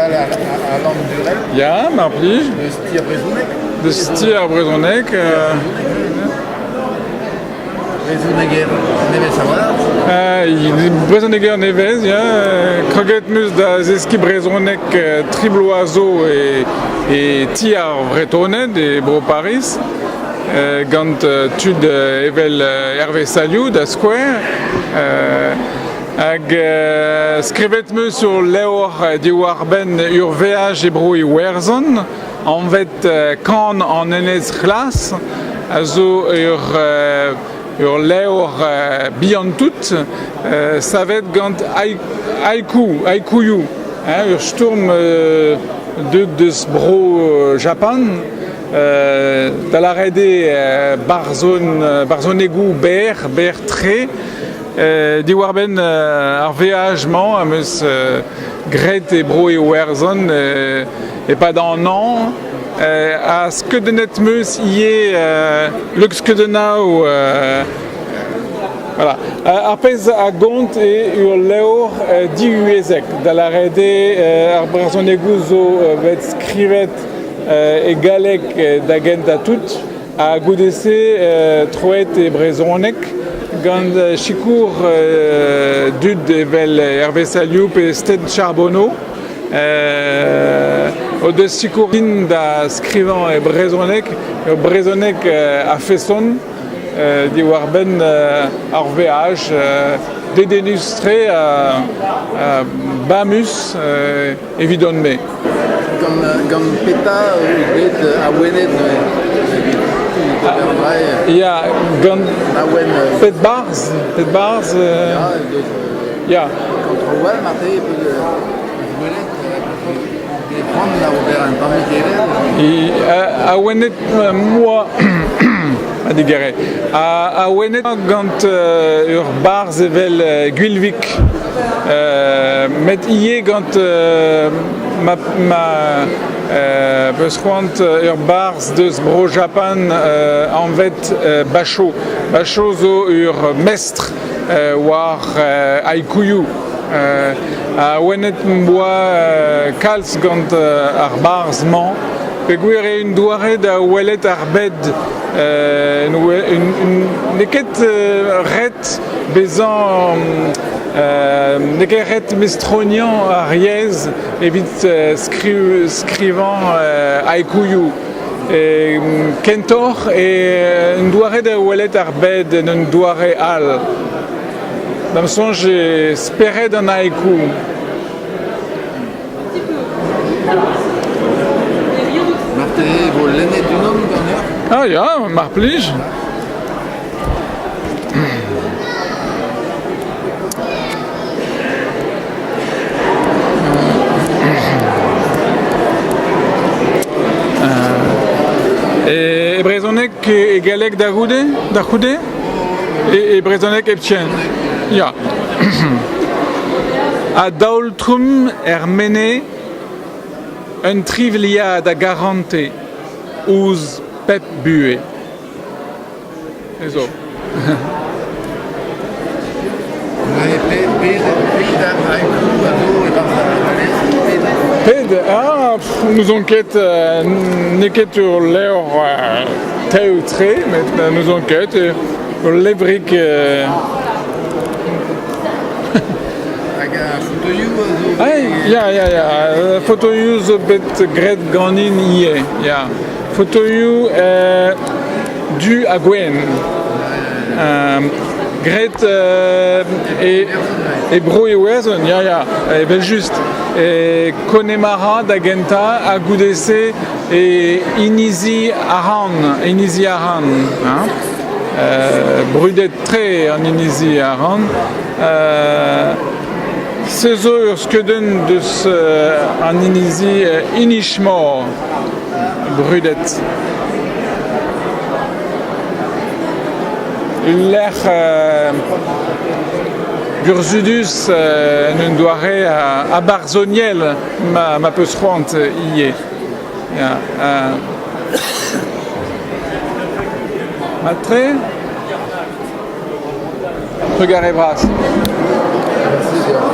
kaozeal Alan Burel. Ya, mar plij. Deus ti ar brezhoneg. Deus ti ar brezhoneg. Brezhoneger nevez a-walc'h. Brezhoneger nevez, ya. Kroget 'm eus da zeskiñ brezhoneg tri bloaz zo e, e ti ar Vretoned e Bro Pariz. Gant tud evel Hervé Saliou da skouer. Hag skrivet 'm eus ul levr diwar-benn ur veaj e Bro-Iwerzhon anvet Kan an Enez C'hlas, a zo ur ur levr bihan-tout savet gant haiku, haikuioù, ur stourm deuet deus Bro-Japan, da lâret eo barzhonegoù berr, berr-tre. Diwar-benn ar veaj-mañ am eus graet e Bro-Iwerzhon e-pad an hañv ha skeudennet 'm eus ivez luc'hskeudennoù voilà. Ar pezh a gont eo ul levr divyezhek, da lâret eo ar brezhonegoù zo bet skrivet e galleg da gentañ tout. Ha goude-se troet e brezhoneg gant sikour dud evel Hervé Saliou pe Sten Charbonneau o deus sikour din da skrivañ e brezhoneg, ur brezhoneg a-feson diwar-benn ar veaj dedennus-tre ha bamus evidon-me. Gant, gant petra out bet awenet neuze evit ober an dra Ya, gant awen pet barzh, pet barzh ya, deus ya. Gant traoù all marteze peus gwelet bet c'hoant da ober un tammig evel Awenet moa a digere. Awenet gant ur barzh evel Gwilvig Met ivez gant ma ma peus c'hoant ur barzh deus Bro-Japan anvet Basho. Basho zo ur mestr war haikuioù. Awenet 'm boa kalz gant ar barzh-mañ peogwir eo un doare da welet ar bed. N'eo ket ret Bezañ n'eo ket ret mestroniañ ar yezh evit skrivañ haikuioù. Kentoc'h eo un doare da welet ar bed en un doare all. Da'm soñj eo spered an haiku. Marteze e vo lennet unan ganeoc'h? Ah ya, mar plij. E brezhoneg e galleg da c'houde? Da c'houde? E brezhoneg hepken. Ya. A-daol-trumm er menez un trivliad a garante ouzh pep buhez. Zo. Ped ah, n'ouzon ket, n'eo ket ul levr tev-tre, met n'ouzon ket, ul levrig... Hag ar fotoioù a zo... Ya, ya, ya, fotoioù zo bet graet ganin ivez, ya. Fotoioù du ha gwenn. Graet e Bro-Iwerzhon, ya, ya, evel-just. E Connemara da gentañ ha goude-se e Inizi Aran, Inizi Aran, hein. Brudet-tre an Inizi Aran. Se zo ur skeudenn deus an inizi Inishmore. Brudet. Ul lec'h burzhudus en un doare abarzhoniel ma peus c'hoant ivez. Ya, Mat-tre? Trugarez bras. Merci deoc'h.